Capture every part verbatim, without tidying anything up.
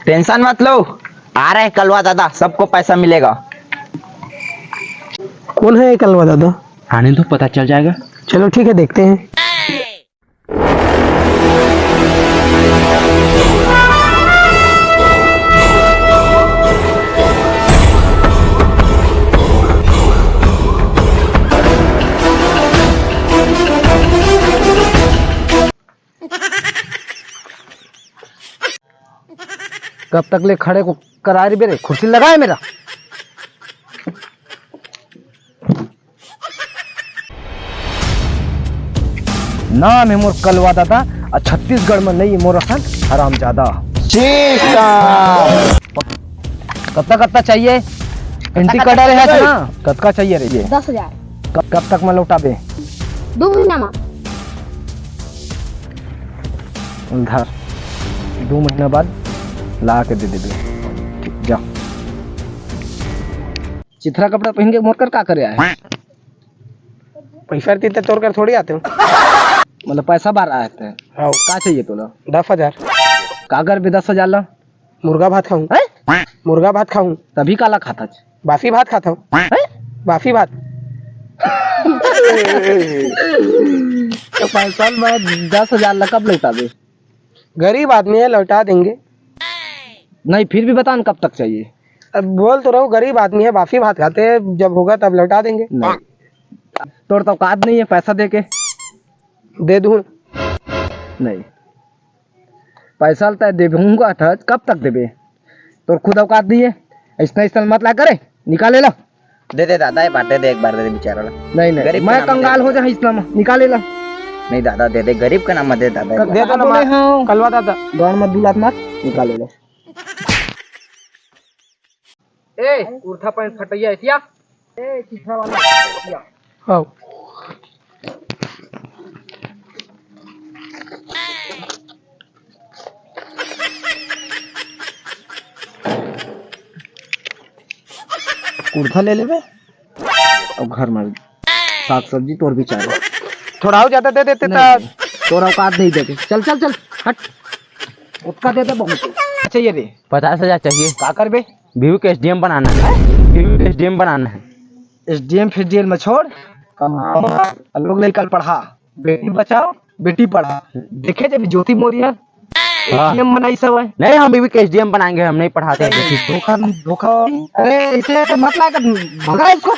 Tension मत लो, आ रहे कलवा दादा, सबको पैसा मिलेगा। कौन है ये कलवा दादा? आने दो, पता चल जाएगा। चलो ठीक है, देखते हैं। कब तक ले खड़े को करा रही बेरे, कुर्सी लगाए मेरा। नाम है मोर कलवा दादा, आ छत्तीसगढ़ में नहीं मोर असन हरामजादा। कत्ता कत्ता चाहिए? एंटी कटा रहे है ना? कतका चाहिए रे ये? दस हजार। कब, कब तक में लौटाबे? दो महीना में। धर, दो महीना बाद ला के दे देबे। ठीक, जा। चिथरा कपड़ा पहन के मोर कर का करे आए? पैसा रहती तो तोर कर थोड़ी आते हो। मतलब पैसा बार आए थे? हाँ। का चाहिए तोला? दस हजार। का करबे दस हजार ला? मुर्गा भात खाऊं। हैं? मुर्गा भात खाऊं। तभी काला खाता छ? बासी भात खाता हूँ। हैं? बासी भात। तो पैसा मैं दस हजार ला कब लौटाबे? गरीब आदमी है, लौटा देंगे। नहीं, फिर भी बता न कब तक चाहिए? अब बोल तो रहा हूँ, गरीब आदमी है, बासी भात खाते हैं, जब होगा तब लौटा देंगे। नहीं, तोर तो औकात नहीं है पैसा दे के। दे दूँ। नहीं, पैसा ल तय देबे, हूँ का था, कब तक देबे? तोर खुद औकात नहीं है, ऐसना ऐसना मत ला करे, निकाले ला। दे दे दादा, एक बार दे दे, एक बार दे दे बेचारा ला। नहीं, नहीं, गरीब मैं के नाम कंगाल दे। हो जा, ऐसना में निकाले ला। नहीं दादा, दे दे, गरीब के नाम में दे दादा, एक बार। दे दो ना बोले मार, हूँ। कलवा दादा। गांड में दू लात मार, निकाले ला। ए, कुर्ता पैंट फटैया एतिया। ए, चिथरा वाला एतिया। आओ। कुर्ता ले लेबे और घर में साग सब्जी तोर भी चाहिए। थोड़ा और ज्यादा दे देते नहीं, ता। नहीं, तोर औकात नहीं देके। चल, चल, चल, हट। उतना दे दे, बहुत चाहिए रे। पचास हजार चाहिए। का करबे? बीवी के एसडीएम बनाना है, बीवी के एसडीएम बनाना है। एसडीएम फेसडीएम में छोड़, कमा, लोग लइका ल पढ़ा, बेटी बचाओ, बेटी पढ़ा। देखे जब ज्योति मौर्य हाँ। एसडीएम बनाई सब है। नहीं, हम बीवी के एसडीएम बनाएंगे, हम नहीं पढ़ाते हैं बेटी। धोखा, धोखा। अरे, इसे तो मत ला कर, भगा इसको।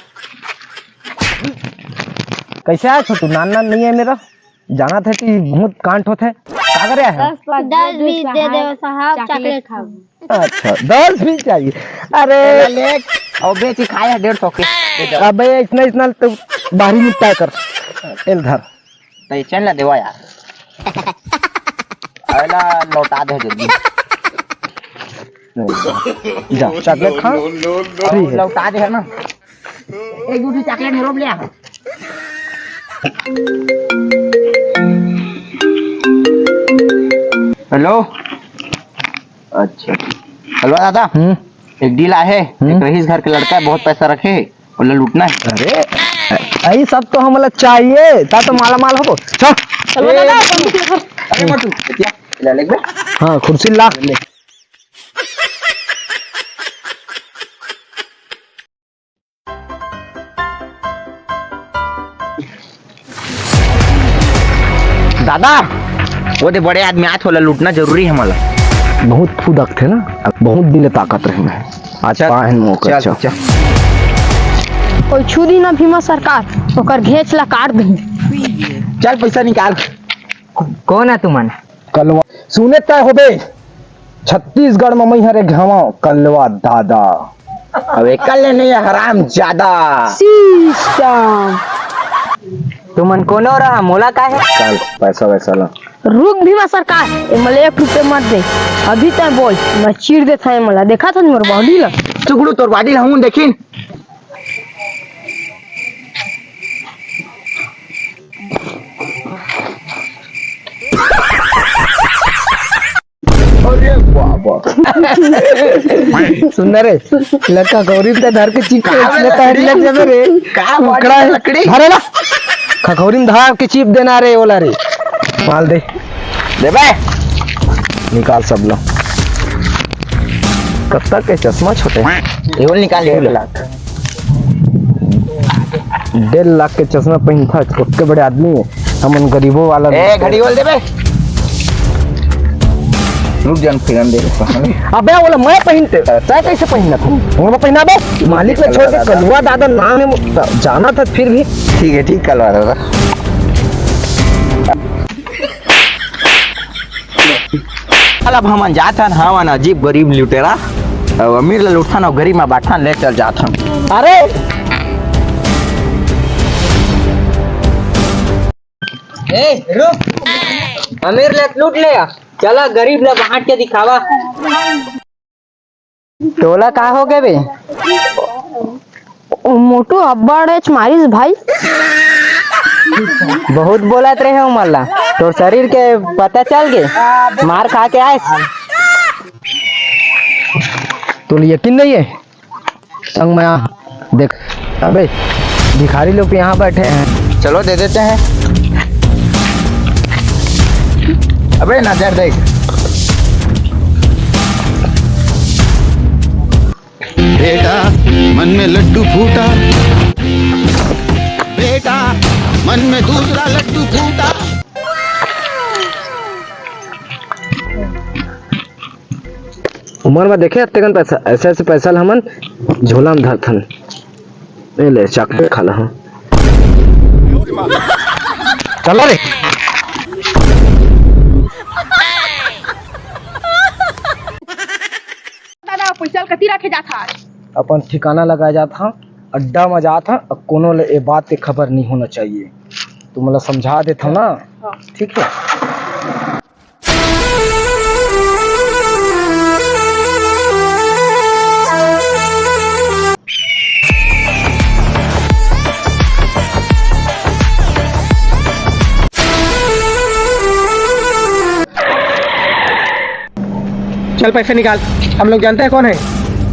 कैसे आया छोटू? नान नान नहीं है मेरा, जाना था कि बहुत कांट होते। का करे है? दस बीस दे दे साहब, चॉकलेट खाऊं। अच्छा, दस भी चाहिए। अरे ले, और बेची खाए है डेढ़ सौ के। अबे इतना, इतना तो बाहरी निपटा कर। एल धर। तो ये चैन ला देवा यार। अला लौटा दे जल्दी। जा, चॉकलेट खा। No, no, no, no। Free है। लौटा दे है ना। एक दो चॉकलेट में रोप लिया। हेलो। अच्छा। हेलो दादा। हम्म। एक डील आहे। हम्म। एक रईस घर के लड़का है, बहुत पैसा रखे है, ओला लूटना है। अरे, यही सब तो हमला चाहिए, ता तो माला माल होबो। चल। चलो दादा, बंदूक लेकर। अरे मत तू, क्या? ले ले बे। हाँ, कुर्सी ला। दादा, वो दे बड़े आदमी आत, ओला लूटना जरूरी है हमला। बहुत फुदक थे ना, बहुत दिन ताकत रहे मैं। आज चल, पाए हैं मौका, चल, अच्छा। चल। कोई छू दी ना भीमा सरकार, ओकर घेंच ला काट दही। चल पैसा निकाल। कौन है तुमन? कलवा। सुने तय होबे, छत्तीसगढ़ में मैं हरे घावा कलवा दादा। अब एकल ले नहीं हराम ज्यादा। सिस्टम। तुमन कोनो रहा, मोला का है? चल, पैसा वैसा ला। रुक भीमा सरकार, ए मोला एक रुपया मत दे। अभी तय बोल, मैं चीर देता है मोला। देखा था मोर बॉडी ला। चुगड़ू तोर बॉडी ला हूँ देखिन। अरे बाबा। सुन ना रे, लड़का गौरी ते धर के चीप के का बे लड़का लकड़ी? लग जाबे रे। का बॉडी उखड़ा के है। लकड़ी? धरे ला। खखौरी में धर के चीप देना रे, ओला रे। माल दे। देबे। निकाल सब ला। कत्ता के चश्मा छोटे? ये बोल निकाल, ये बोल। डेढ़ लाख के चश्मा पहनता, ओतके बड़े आदमी हे। हमन गरीबो वाला ए, घड़ी बोल देबे। रुक जान, फिरन दे। अबे, वो ला मैं पहनते, तै कैसे पहनना था? वो पहना बे, मालिक ने छोड़ के कलवा दादा नाम हे, जाना था फिर भी। ठीक है, ठीक, कलवा दादा। चल, अब हमन जात हन, हमन अजीब गरीब लुटेरा, अब अमीर ला लुटथन अउ गरीब मा बांटथन, ले चल जात हन। अरे! ए, रुक! अमीर ला लूट ले, चला गरीब ला बांट के दिखावा। तोला का हो गे बे? ओ मोटू अब्बड़ एच मारिस भाई। बहुत बोलत रहे हो मल्ला, तोर शरीर के पता चल गे, मार खा के आए। तोला यकीन नहीं है? संग में आ, देख, अबे भिखारी लोग यहाँ बैठे हैं। चलो, दे देते हैं। अबे नजर देख। बेटा, मन में लड्डू फूटा। बेटा, मन में दूसरा लड्डू फूटा। उमर में देखे अतेकन पैसा, ऐसे ऐसे पैसा ल हमन झोला में धरथन। ए ले, चॉकलेट खा ला, हाँ। चलो रे। दादा, पैसा ल कति रखे जात हस? अपन ठिकाना लगाए जात हन, अड्डा में जात हन, अउ कोनो ले ए बात के खबर नहीं होना चाहिए। तुमन ला समझा देत हन ना, हाँ। ठीक है? चल पैसे निकाल, हम लोग जानते हैं कौन है।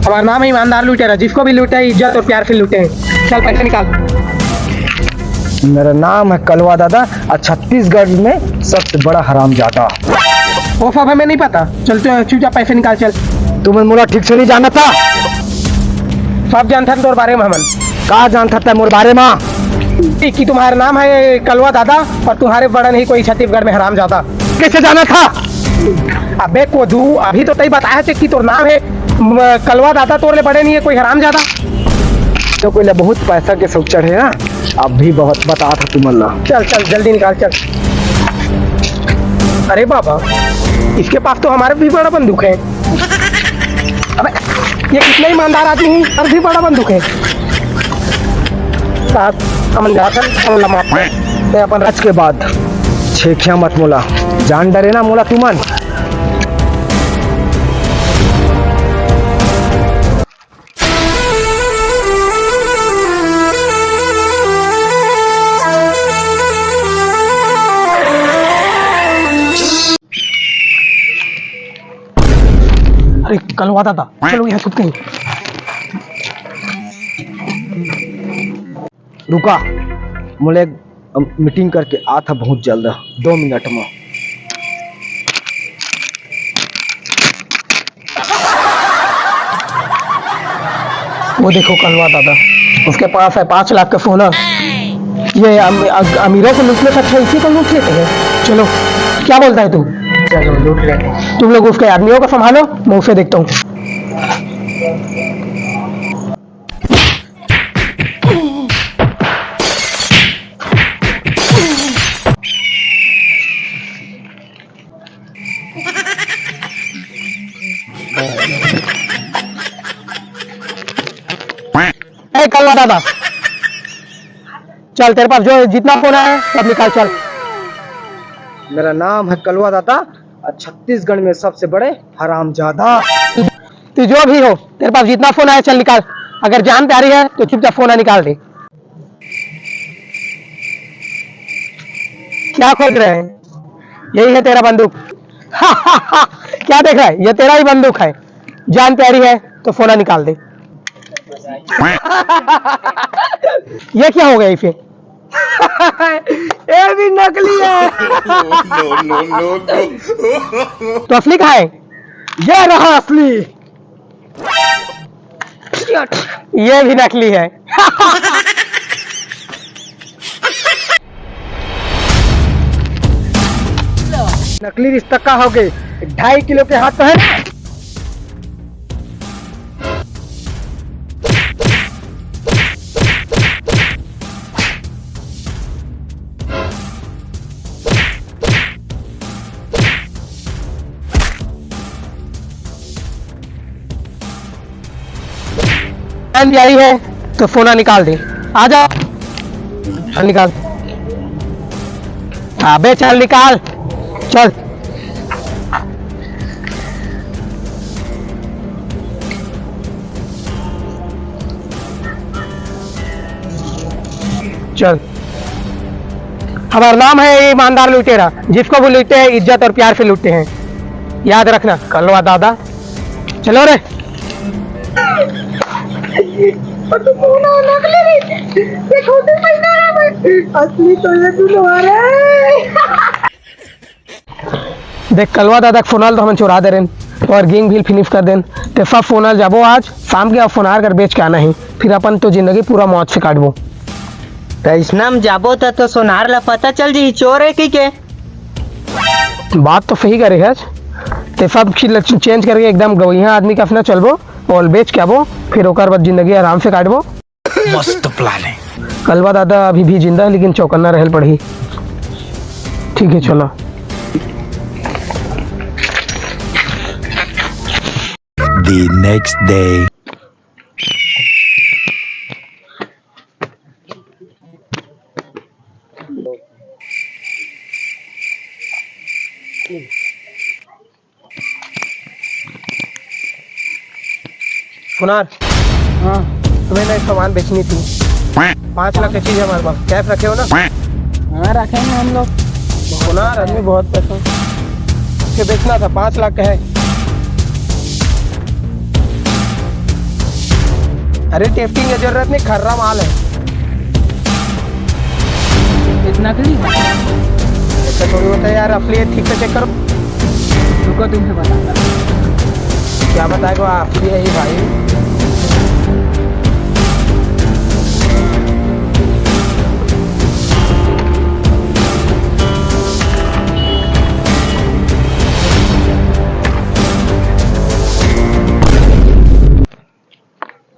हमारा नाम है ईमानदार लुटेरा, जिसको भी लूटे इज्जत और प्यार से लूटे हैं। चल पैसे निकाल। मेरा नाम है कलवा दादा और छत्तीसगढ़ में सबसे बड़ा हरामजादा। वो सब हमें नहीं पता, चल तू चुपचाप पैसे निकाल चल। तुमन मोला ठीक से नहीं जानत हा। सब जानथन तोर बारे में हमन। का जानत हा तै मोर बारे में? कि तुम्हारा नाम है कलवा दादा और तुम्हारे बड़ा नहीं कोई छत्तीसगढ़ में हरामजादा। कैसे जानत हा? अबे कोदू, अभी तो तई बताया थे कि तोर नाम है म, कलवा दादा, तोर ले बड़े नहीं है कोई हरामजादा। तो कोई ले बहुत पैसा के शौक चढ़े ना, अब भी बहुत बतात हा तुमन ला। चल चल जल्दी निकाल चल। अरे बाबा, इसके पास तो हमारे भी बड़ा बंदूक है। अबे, ये कितना ईमानदार आदमी है, और भी बड़ा बंदूक है। साहब, हमन जाथन, हमन ला माफ कर। मैं अपन आज के बाद छेखिया मत मोला, जान डरे ना मोला तुमन। अरे कलवा दादा, चलो यहाँ छुपते हैं। रुका, मोला एक मीटिंग करके आत हा बहुत जल्द, दो मिनट में। वो देखो कलवा दादा, उसके पास है पाँच लाख का सोना। ये अम, अग- अमीरों को लूटने से अच्छा इसी को लूट लेते हैं। चलो, क्या बोलता है तू? चलो लूट लेते हैं। तुम लोग उसके आदमियों को संभालो, मैं उसे देखता हूँ। ए कलवा दादा, चल, तेरे पास जो जितना फोन आया है सब निकाल, चल। मेरा नाम है कलवा दादा और छत्तीसगढ़ में सबसे बड़े हरामजादा। तू जो भी हो, तेरे पास जितना फोन आया चल निकाल। अगर जान प्यारी है तो चुपचाप फोन निकाल दे। क्या खोज रहे हैं? यही है तेरा बंदूक। क्या देख रहा है? ये तेरा ही बंदूक है। जान प्यारी है तो फोन निकाल दे। ये क्या हो गया इसे? ये भी नकली है। No, no, no, no। तो असली कहाँ है? ये रहा असली। ये भी नकली है। नकली रिश्ता का हो गए? ढाई किलो के हाथ तो है ना? बहन भी आई है तो फोना निकाल दे। आ जा, चल निकाल। अबे चल निकाल, चल। चल। हमारा नाम है ईमानदार लुटेरा। जिसको भी लूटते हैं, इज्जत और प्यार से लूटते हैं। याद रखना, कलवा दादा। चलो रे। ये छोटे पैसा रहा भाई, असली तो ये दुल्हा है। देख, कलवा दादा के फोन आल तो हमन चुरा दे रेन और गैंग भी फिनिश कर देन। ते सब फोन आल जाबो आज शाम के, और फोन आर कर बेच के आना है, फिर अपन तो जिंदगी पूरा मौज से काटबो। तो इसना में जाबो त तो सोनार ला पता चल जी चोर है की के। बात तो सही करे है। ते सब चीज चेंज करके एकदम गवैया आदमी का अपना चलबो और बेच के आबो, फिर ओकर बाद जिंदगी आराम से काटबो। मस्त प्लान है। कलवा दादा अभी भी जिंदा है, लेकिन चौकन्ना रहल पड़ही। ठीक है, चलो। The next day। सुनार, हाँ। तुम्हें ना एक सामान बेचनी थी। पाँच लाख की चीज है हमारे पास, कैश रखे हो ना? हाँ, रखेंगे हम लोग। सुनार, आदमी बहुत पैसा। के बेचना था, पाँच लाख का है। अरे, टेस्टिंग की जरूरत नहीं, खर्रा माल है। इतना नकली है? ऐसा थोड़ी होता है यार, असली है, ठीक से चेक करो। रुको, तुमसे बताता। क्या बताएगा, असली है ये भाई।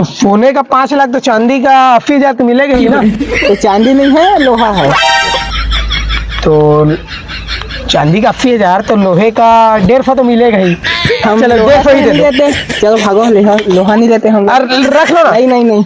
सोने का पाँच लाख तो चांदी का अस्सी हजार तो मिलेगा ही ना। तो चांदी नहीं है, लोहा है। तो चांदी का अस्सी हजार, तो लोहे का डेढ़ सौ तो मिलेगा ही। हम चलो, लोहा डेढ़ सौ ही तो दे नहीं दो। लेते। चलो भागो, लोहा, लोहा नहीं लेते हम। अरे, रख लो ना। नहीं, नहीं, नहीं।